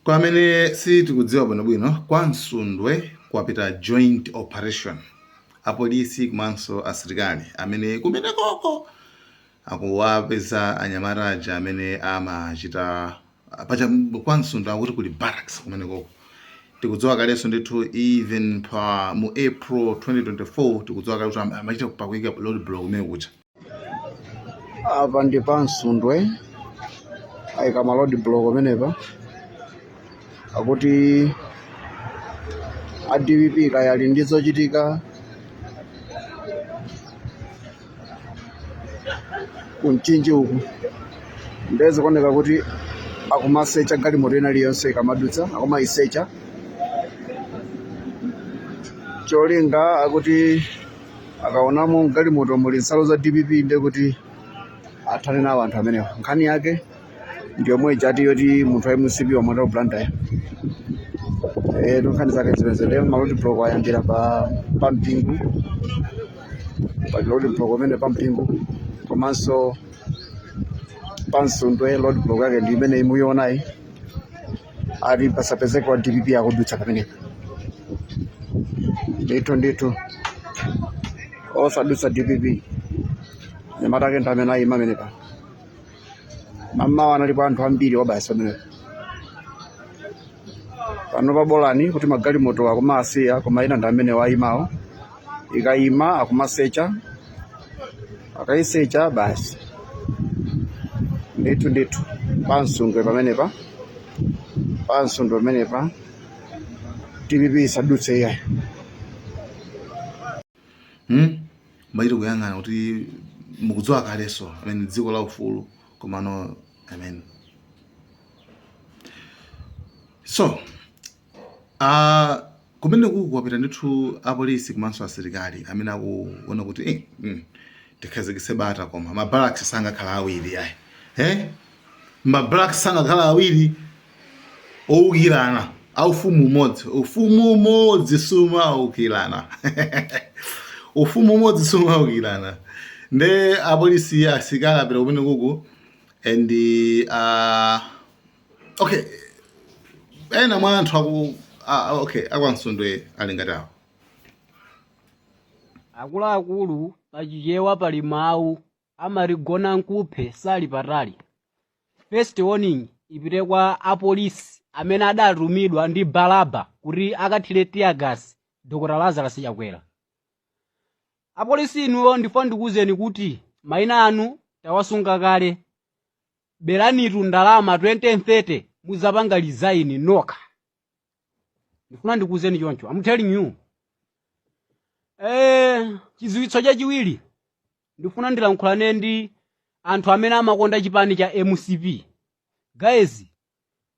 Kwa amene sitikudziwa bwinobwino, kwa Msundwe kwapita joint operation, apolisi komanso asilikali amene kumenekoko akuwapeza anyamata aja amene amachita pacha kwa Msundwe, akuti kuli barracks kumenekoko. Tikudziwa kalenso ndithu, even pa mu April 2024, tikudziwa kale kuti amachita pakuika road block kumene kucha. Apa ndi pa Msundwe, ayika ma road block pamenepa, akuti a DPP kaya ali ndi zochitika ku Mchinji uku, ndiye zikuoneka kuti akumasecha galimoto ina iliyonse ikamadutsa, akumayisecha cholinga akuti akaonamo galimoto muli nsalu za DPP ndiye kuti athane nawo anthu amenewa. Nkhani yake ndi yomwe ijati yoti munthu wa MCP wamwalira ku Blantyre. Nkhani zake zimenezo. Ndiye ma road block ayambira pa Mpingu, pa road block pamene pa Mpingu komanso pa Msundwe. Road block yake ndi imene mukuyionayi, ati pasapezeke wa DPP akudutsa pamenepa. Ndithu ndithu, osadutsa DPP. Anyamata ake ndi amene ayima amenepa. Mamawa analipo anthu ambiri wabasi pamenepa. Pano pabolani kuti magalimoto akumasiya, koma ena ndi amene wayimawo, ikayima akumasecha, akayisecha basi. Ndithu ndithu, pa Msundwe pamenepa, pa Msundwe pamenepa, DPP isadutse iyayi. Machita kuyang'ana kuti mukudziwa kalenso amene dziko la ufulu, komano amen. So kumene kuku kwapita ndithu apolisi komanso asilikali amene akuona kuti tikhazikitse bata, koma ma barracks sangakhala awiri ayi, eh? Ma barracks sangakhala awiri owukirana aufumu umodzi. Ufumu umodzi sumaukirana, ufumu umodzi sumaukirana. Nde apolisi, asilikali apita kumene kuku and okay, ena mwa anthu aku okay, akwa Msundwe ali ngati awo. Akuluakulu, pachichewa pali mawu amati gona nkuphe sali patali. First warning ipite kwa apolisi amene adatumidwa ndi Balaba kuti akathire tear gas Dr Lazarus Chakwera. Apolisi inuyo, ndifuna ndikuwuzeni kuti mayina anu tawasunga kale. Beranitu ndalama, 2030 muzapanga resign nokha. Ndifuna ndikuwuzeni choncho, I'm telling you. Chidziwitso chachiwiri, ndifuna ndilankhulane ndi anthu amene amakonda chipani cha MCP. Guys,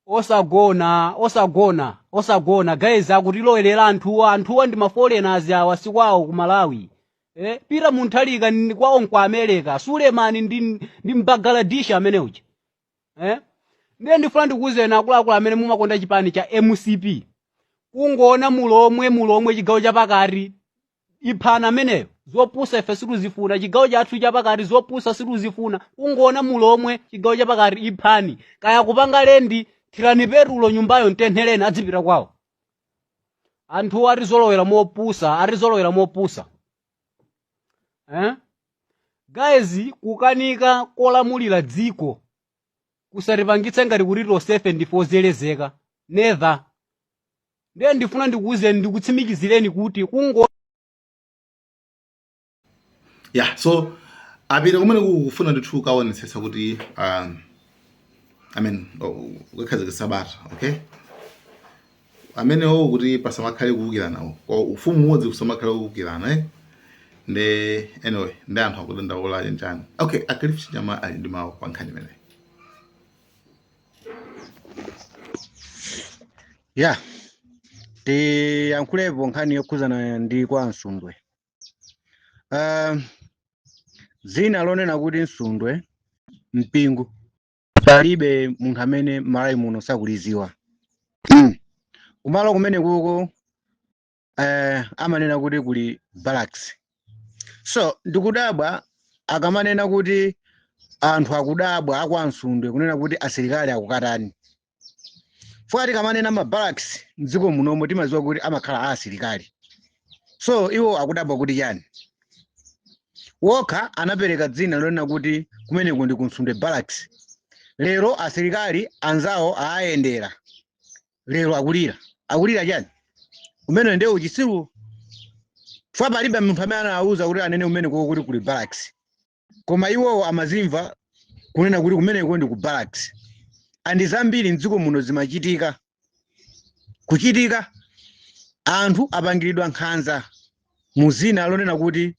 osagona, osagona, osagona guys. Akutilowerera anthuwa. Anthuwa ndi ma foreigners awa, sikwawo ku Malawi. Peter Mutharika ndi kwawo nkwa America. Sulemani ndi Mbangaladesh amene uja. Ndiye ndifuna ndikuwuzeni akuluakulu amene mumakonda chipani cha MCP, kungoona mulomwe, mulomwe chigawo chapakati, iphana ameneyo. Zopusa ife situzifuna. Chigawo chathu chapakati, zopusa situzifuna. Kungoona mulomwe chigawo chapakati, iphani. Kaya kupanga lendi, thirani petulo nyumbayo, mtenthereni, adzipita kwawo. Anthu atizolowera mopusa, atizolowera mopusa, eh? Guys, kukanika kolamulira dziko kusatipangitse ngati kuti tonsefe ndife ozelezeka, never. Ndiye ndifuna ndikuwuzeni, ndikutsimikizireni kuti kungo Yeah, so apita kumene kufuna ndithu kaonetsetsa kuti I mean, kukhazikitsa bata, okay, amenewo kuti pasamakhale kuwukirana, ufumu umodzi kusamakhale kuwukirana, eh? Nde anyway, ndi anthu akudandaula chanchani. Okay, a Cliff Chinyama ali ndi mawu pa nkhani imeneyi. Ya, tiyankhulepo nkhani yokhuzana ndi kwa Msundwe. Dzina lonena kuti Msundwe Mpingu palibe munthu amene Malawi muno sakuliziwa. Kumalo kumene kuko amanena kuti kuli barracks, so ndikudabwa akamanena kuti anthu akudabwa akwa Msundwe kunena kuti asilikali akukatani. Fuati tikamanena ma barracks mdziko munomo timaziwa kuti amakhala a asilikali. So iwo akudabwa kuti chani? Wokha anapereka dzina lonena kuti kumeneko ndi ku Msundwe Barracks. Lero asilikali anzawo aayendera, lero akulira. Akulira chani? Umene ndiye uchisiru. Chifukwa palibe munthu amene anawuza kuti anene kumeneko kuti kuli barracks, koma iwowo amazimva kunena kuti kumeneko ndi ku barracks. And zambiri mdziko muno zimachitika kuchitika, anthu apangiridwa nkhanza mu zina lonena kuti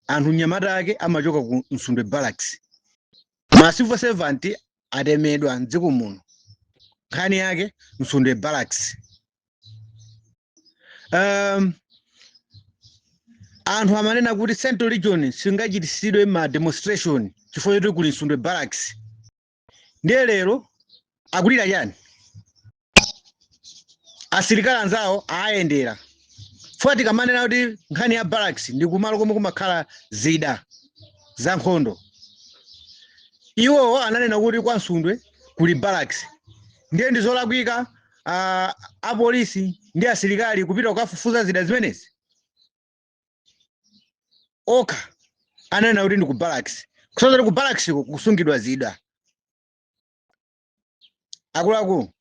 anthu mnyamata ake amachoka ku Msundwe Barracks. Ma civil servant atemedwa mdziko muno, nkhani yake Msundwe Barracks. Anthu amanena kuti Central Region singachitisidwe ma demonstration chifukwa choti kuli Msundwe Barracks. Ndiye lero akulira chani? Asilikali anzawo aayendera. Fuati tikamanena kuti nkhani ya barracks ndi kumalo komwe kumakhala zida za nkhondo, iwowo ananena kuti kwa Msundwe kuli barracks. Ndiye ndi zolakwika apolisi ndi asilikali kupita kukafufuza zida zimenezi? Okha ananena kuti ndi ku barracks, kusonyeza kuti ku barracks ko kusungidwa zida. Akuluakulu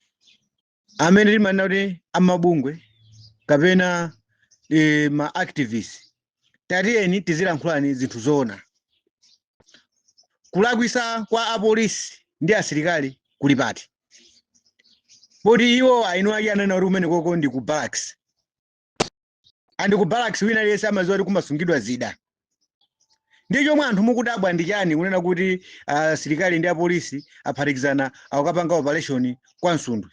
amene timanena kuti amabungwe kapena ma activists, tatiyeni tizilankhulani zinthu zoona. Kulakwisa kwa apolisi ndi asilikali kuli pati, poti iwo ainu ake ananena kuti kumene koko ndi ku barracks? And ku barracks wina aliyense amaziwa kuti kumasungidwa zida. Ndi chomwe anthu mukudabwa ndi chani, kunena kuti asilikali ndi apolisi aphatikizana akukapanga operation kwa Msundwe?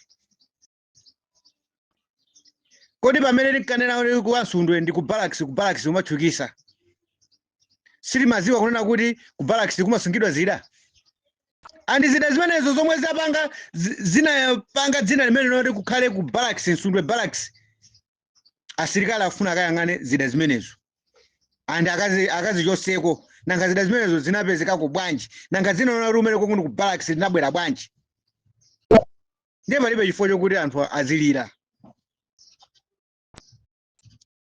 Kodi pamene tinkanena kuti kwa Msundwe ndi ku barracks, ku barracks kumatchukisa, sitimaziwa kunena kuti ku barracks kumasungidwa zida? And zida zimenezo zomwe zapanga zinapanga dzina limene loti kukhale ku barracks, Msundwe Barracks, asilikali afuna akayang'ane zida zimenezo and akazichoseko. Nanga zida zimenezo zinapezekako bwanji? Nanga dzina lona lumene kokuti ku barracks linabwera bwanji? Ndiye palibe chifukwa chokuti anthu azilira.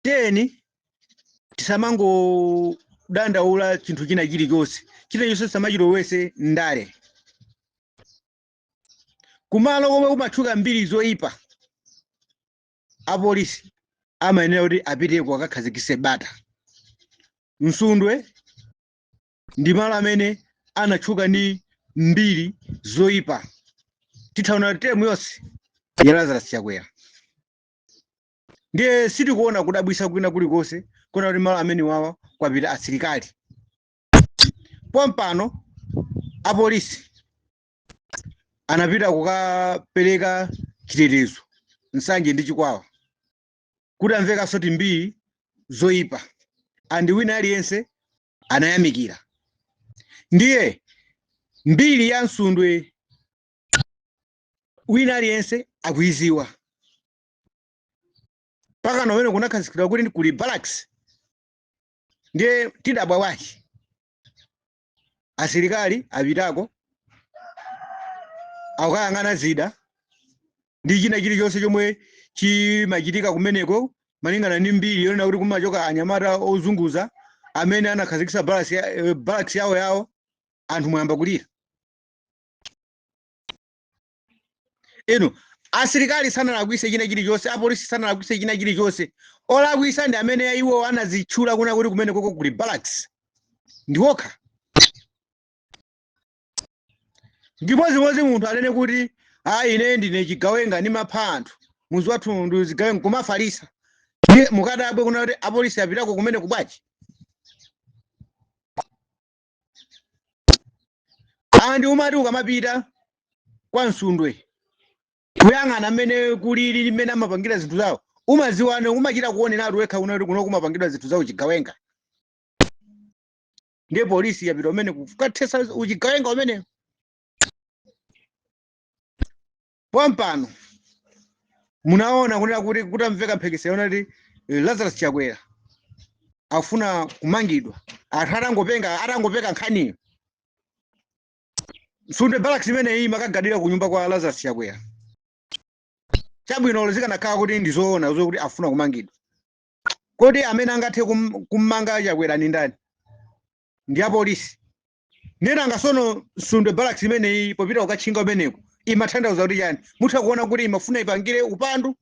Tiyeni tisamangodandaula chinthu china chilichonse, china chonse tisamachilowese ndale. Kumalo komwe kumatchuka mbiri zoyipa, apolisi amayenera kuti apiteko akakhazikise bata. Msundwe ndi malo amene anatchuka ndi mbiri zoyipa, tithaona term yonse ya Lazarus Chakwera. Ndiye sitikuona kudabwisa kwina kulikonse kuona kuti malo amene wawa kwapita asilikali. Pompano apolisi anapita kukapereka chitetezo Nsanje ndi Chikwawa, kuti amvekanso timbiri zoyipa, and wina aliyense anayamikira. Ndiye mbiri ya Msundwe wina aliyense akuiziwa. Pakano pamene kunakhazikidwa kuti kuli barracks, ndiye tidabwa bwanji asilikali apitako akukayang'ana zida ndi china chilichonse chomwe chimachitika kumeneko, malingana ndi mbiri yonena kuti kumachoka anyamata ozunguza amene anakhazikitsa barracks yawo yawo? Anthu mwayamba kulira inu. Asilikali sanalakwise china chilichonse, apolisi sanalakwise china chilichonse. Olakwisa ndi amene iwo anazitchula kuna kuti kumene koko kuli barracks, ndi okha. Ndimodzimodzi munthu anene kuti, "Ayi, ine ndine chigawenga, ndimapha anthu, muzi wathu ndi zigawenga," kumafalisa. Ndiye mukadabwe kuna kuti apolisi apitako kumene kubwachi? And umati ukamapita kwa Msundwe kuyang'ana mmene kulili, mmene amapangira zinthu zawo, umaziwana, umachita kuoneratu wekha kuna kuti kuno kumapangidwa zinthu zawo chigawenga. Ndiye polisi yapita umene kukathesa uchigawenga umene. Pompano munaona kunena kuti kutamveka mphekesera yona kuti Lazarus Chakwera afuna kumangidwa, anthu atangopenga nkhaniyo, Msundwe Barracks imeneyi imakagadira kunyumba kwa Lazarus Chakwera. Chabwino, zikanakhala kuti ndi zoona zokuti afuna kumangidwa, kodi amene angathe kummanga Chakwera ni ndani? Ndi apolisi. Nena ngasono Nsundwe Barracks imeneyi popita kukatchinga umeneko imatanthauza kuti chani? Mutha kuona kuti imafuna ipangire upandu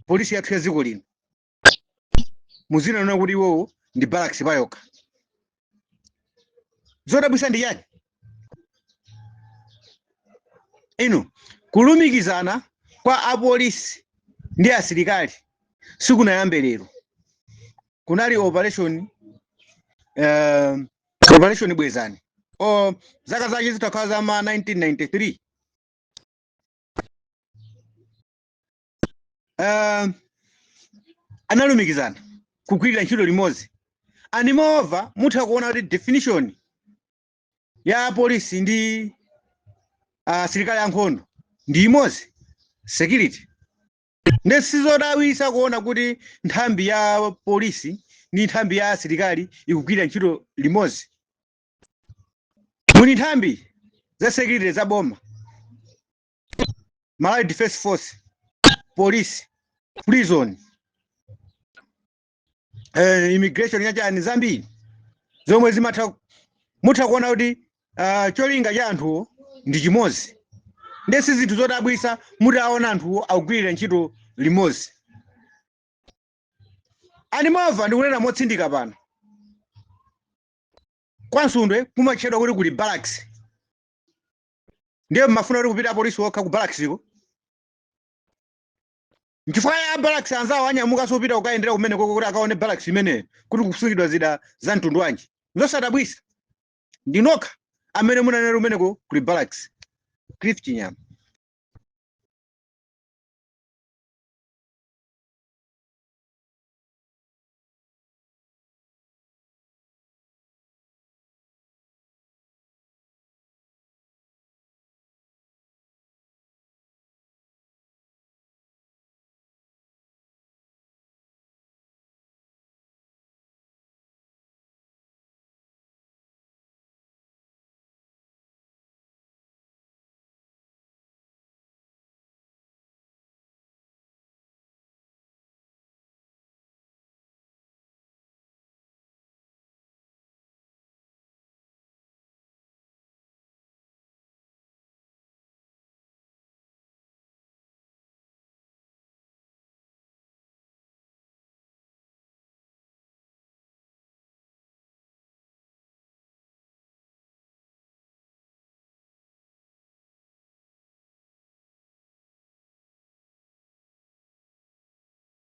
polisi yathu ya dziko lino, muzinanena kuti iwowo ndi barracks payokha. Zodabwisa ndi chani inu? Kulumikizana kwa apolisi ndi asilikali sikunayambe lero. Kunali operation Bwezani o zaka zake zitakhala za ma 1993. Analumikizana kugwirira ntchito limodzi. And moreover, mutha kuona kuti definition ya polisi ndi asilikali ankhondo ndi imodzi, security. Nde sizodabwitsa kuona kuti nthambi ya polisi ndi nthambi ya asilikali ikugwirira ntchito limodzi. Muli nthambi za security za boma, Malawi Defense Force, police, prison, immigration, yachani, zambiri zomwe zimatha. Mutha kuona kuti cholinga cha anthuwo ndi chimodzi. Nde si zinthu zodabwitsa mutaona anthuwo akugwirira ntchito limodzi. And moreover, ndikunena motsindika pano, kwa Nsundwe kumatchedwa kuti kuli barracks. Ndiye mmafuna kuti kupita apolisi okha ku barracks iko? Nchifukwa ya barracks anzawo anyamukanso kupita kukayendera kumene koko kuti akaone barracks imeneyo kuti kusungidwa zida za mtundu wanji. Zosadabwisa, ndinokha amene munanena kumeneko kuli barracks. Cliff Chinyama.